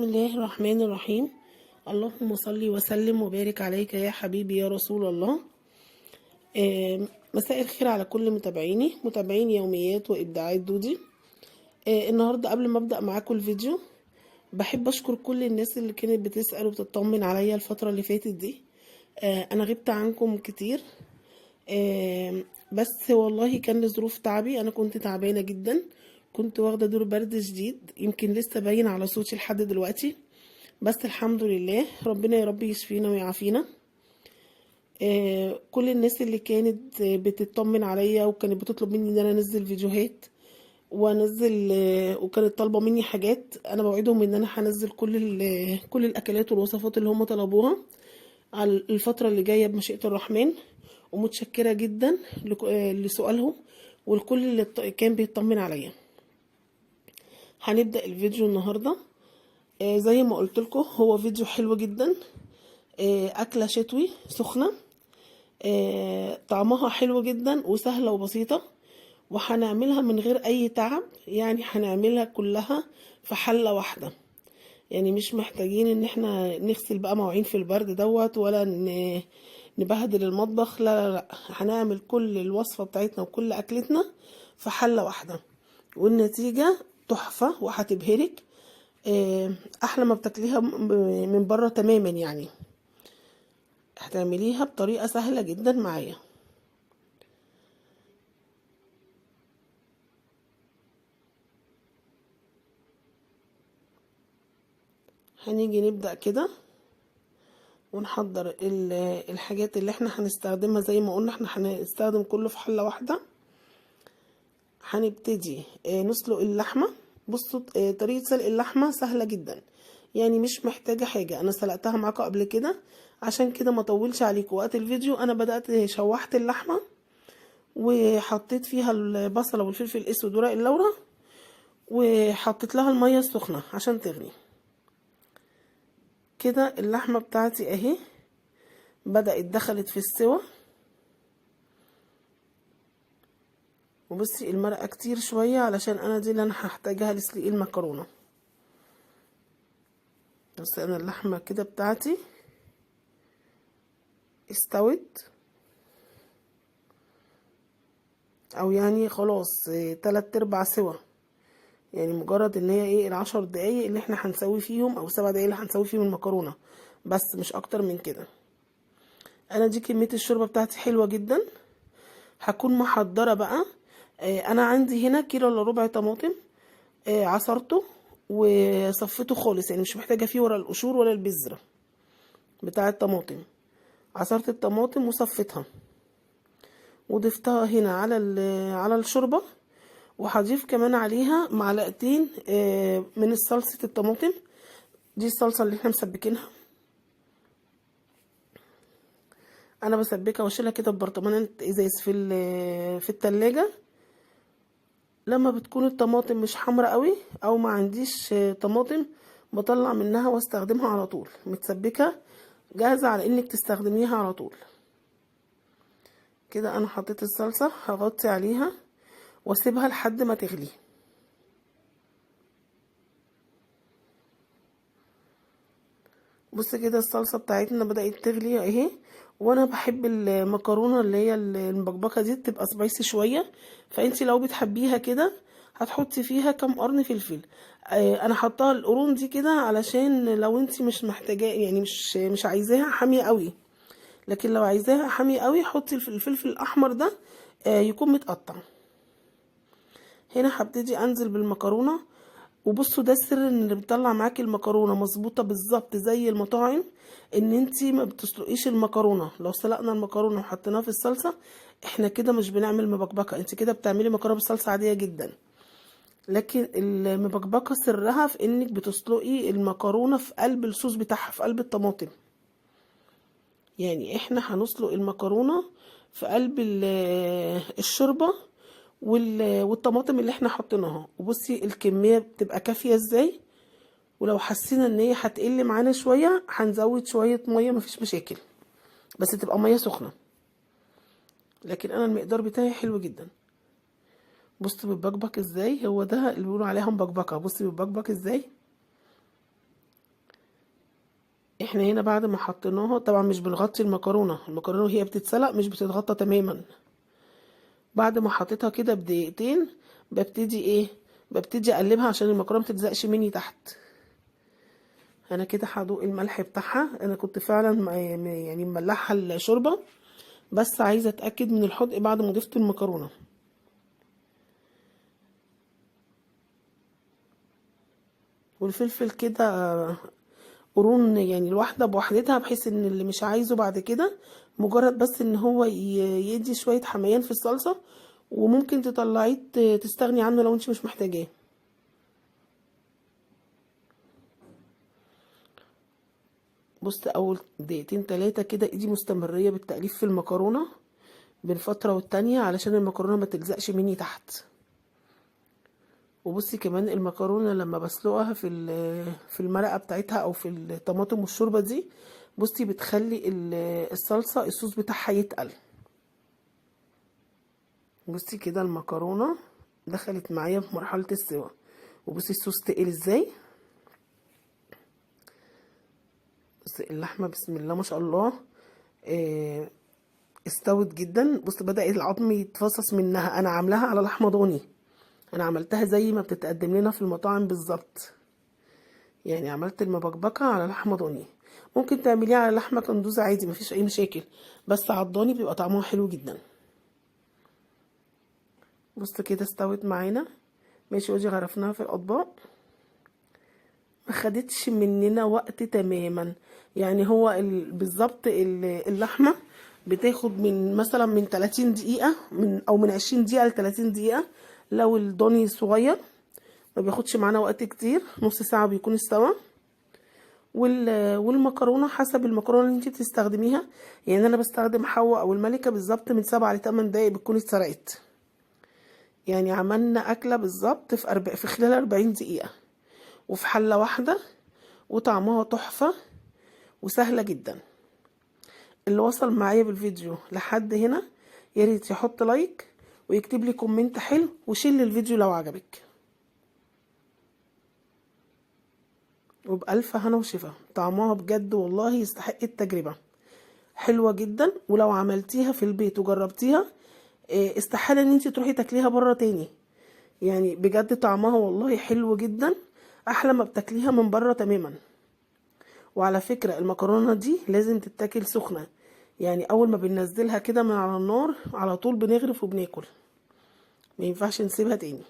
الله الرحمن الرحيم. اللهم صل وسلم وبارك عليك يا حبيبي يا رسول الله. مساء الخير على كل متابعيني، متابعين يوميات وإبداعات دودي. النهاردة قبل ما أبدأ معاكم الفيديو بحب أشكر كل الناس اللي كانت بتسأل وبتطمن عليا الفترة اللي فاتت دي. أنا غبت عنكم كتير، بس والله كان لظروف تعبي. أنا كنت تعبانة جدا، كنت واخدة دور برد شديد، يمكن لسه باين على صوتي لحد دلوقتي، بس الحمد لله ربنا يا رب يشفينا ويعافينا. كل الناس اللي كانت بتطمن عليا وكانت بتطلب مني ان انا انزل فيديوهات وانزل، وكانت طالبه مني حاجات، انا بوعدهم ان انا هنزل كل الاكلات والوصفات اللي هم طلبوها على الفترة اللي جاية بمشيئة الرحمن. ومتشكره جدا لسؤالهم ولكل اللي كان بيطمن عليا. هنبدا الفيديو النهارده. زي ما قلت لكم هو فيديو حلو جدا، اكله شتوي سخنة، طعمها حلو جدا وسهلة وبسيطة، وهنعملها من غير اي تعب. يعني هنعملها كلها في حله واحدة، يعني مش محتاجين ان احنا نغسل بقى مواعين في البرد دوت ولا نبهدل المطبخ. لا لا لا، هنعمل كل الوصفة بتاعتنا وكل اكلتنا في حله واحدة، والنتيجة تحفة وهتبهرك. احلى ما بتاكليها من بره تماما. يعني هتعمليها بطريقة سهلة جدا معايا. هنيجي نبدأ كده ونحضر الحاجات اللي احنا هنستخدمها. زي ما قلنا احنا هنستخدم كله في حلة واحدة. هنبتدي نسلق اللحمة. بصوا، طريقة سلق اللحمة سهلة جدا، يعني مش محتاجة حاجة. انا سلقتها معاكم قبل كده، عشان كده ما اطولش عليكم وقت الفيديو. انا بدأت شوحت اللحمة وحطيت فيها البصلة والفلفل الاسود ورق اللورة، وحطيت لها المية السخنة عشان تغلي. كده اللحمة بتاعتي اهي بدأت دخلت في السوى. وبصي المرقة كتير شوية علشان انا دي اللي انا هحتاجها لسليق المكرونة. بس انا اللحمة كده بتاعتي استوت، او يعني خلاص 3/4 سوا. يعني مجرد ان هي ايه ال10 دقايق اللي احنا هنسوي فيهم، او 7 دقايق اللي هنسوي فيهم المكرونة، بس مش اكتر من كده. انا دي كمية الشوربة بتاعتي حلوة جدا. هكون محضرة بقى. انا عندي هنا كيلو الا ربع طماطم، عصرته وصفيته خالص، يعني مش محتاجة فيه ولا القشور ولا البذرة بتاع الطماطم. عصرت الطماطم وصفيتها وضفتها هنا على الشوربة، وهضيف كمان عليها معلقتين من صلصة الطماطم. دي الصلصة اللي احنا مسبكينها، انا بسبكها واشيلها كده ببرطمان ازاز في التلاجة. لما بتكون الطماطم مش حمرا قوي او ما عنديش طماطم بطلع منها واستخدمها على طول، متسبكة جاهزة على انك تستخدميها على طول. كده انا حطيت الصلصة، هغطي عليها واسيبها لحد ما تغلي. بص كده الصلصة بتاعتنا بدأت تغلي اهي. وانا بحب المكرونة اللي هي المبكبكة دي تبقى سبايسي شوية، فانتي لو بتحبيها كده هتحطي فيها كام قرن فلفل. انا حطاها القرون دي كده علشان لو انتي مش محتاجاه، يعني مش عايزاها حامية قوي، لكن لو عايزاها حامية قوي حطي الفلفل الاحمر ده، يكون متقطع. هنا هبتدي انزل بالمكرونة. وبصوا ده السر ان اللي بيطلع معاكي المكرونة مظبوطة بالظبط زي المطاعم، ان انتي ما بتسلقيش المكرونة. لو سلقنا المكرونة وحطيناها في الصلصة احنا كده مش بنعمل مبكبكة، انتي كده بتعملي مكرونة بالصلصة عادية جدا. لكن المبكبكة سرها في انك بتسلقي المكرونة في قلب الصوص بتاعها، في قلب الطماطم. يعني احنا هنسلق المكرونة في قلب الشوربة والطماطم اللي احنا حطيناها. وبصي الكمية بتبقى كافية ازاي. ولو حسينا ان هي هتقل معانا شوية هنزود شوية مية، مفيش مشاكل، بس تبقى مية سخنة. لكن انا المقدار بتاعي حلو جدا. بصوا بتبكبك ازاي، هو ده اللي بيقولوا عليها مبكبكة. بصي بتبكبك ازاي. احنا هنا بعد ما حطيناها طبعا مش بنغطي المكرونة، المكرونة وهي بتتسلق مش بتتغطى تماما. بعد ما حطيتها كده بدقيقتين ببتدي ايه، ببتدي اقلبها عشان المكرونة ما تلزقش مني تحت. انا كده هدوق الملح بتاعها، انا كنت فعلا يعني مملحة الشوربة، بس عايزة اتأكد من الحدق بعد ما ضفت المكرونة. والفلفل كده قرون يعني الواحدة بوحدتها، بحيث ان اللي مش عايزه بعد كده مجرد بس ان هو يدي شوية حميان في الصلصة، وممكن تطلعيه تستغني عنه لو انت مش محتاجاه. بص اول دقيقتين تلاتة كده ايدي مستمرية بالتقليب في المكرونة بين فترة والتانية علشان المكرونة ما تلزقش مني تحت. وبصي كمان المكرونة لما بسلقها في المرقة بتاعتها او في الطماطم والشوربة دي، بصي بتخلي الصلصة الصوص بتاعها يتقل. بصي كده المكرونة دخلت معايا في مرحلة السوا، وبصي الصوص تقل ازاي. بصي اللحمة بسم الله ما شاء الله، استوت جدا. بصي بدأ العظم يتفصص منها. انا عاملاها على لحمة ضاني، انا عملتها زي ما بتتقدم لنا في المطاعم بالظبط، يعني عملت المبكبكة على لحمة ضاني. ممكن تعمليها على لحمة كندوزة عادي، مفيش اي مشاكل، بس على الضاني بيبقى طعمها حلو جدا. بص كده استوت معانا ماشي، ودي غرفناها في الاطباق. ما خدتش مننا وقت تماما، يعني هو بالظبط اللحمة بتاخد من مثلا من 30 دقيقة، من او من 20 دقيقة ل 30 دقيقة لو الضاني صغير، ما بياخدش معانا وقت كتير، نص ساعة بيكون استوى. والمكرونة حسب المكرونة اللي انت بتستخدميها، يعني انا بستخدم حوا او الملكة بالظبط من 7 ل 8 دقايق بتكون اتسلقت. يعني عملنا اكلة بالظبط في خلال 40 دقيقة، وفي حلة واحدة، وطعمها تحفة وسهلة جدا. اللي وصل معايا بالفيديو لحد هنا يا ريت يحط like ويكتب لي comment حلو، و share الفيديو لو عجبك. وبألف هنا وشفا، طعمها بجد والله يستحق التجربة، حلوة جدا. ولو عملتيها في البيت وجربتيها، استحالة ان انتي تروحي تاكليها بره تاني، يعني بجد طعمها والله حلو جدا، احلى ما بتاكليها من بره تماما. وعلى فكرة المكرونة دي لازم تتاكل سخنة، يعني اول ما بننزلها كده من على النار على طول بنغرف وبناكل، ما ينفعش نسيبها تاني.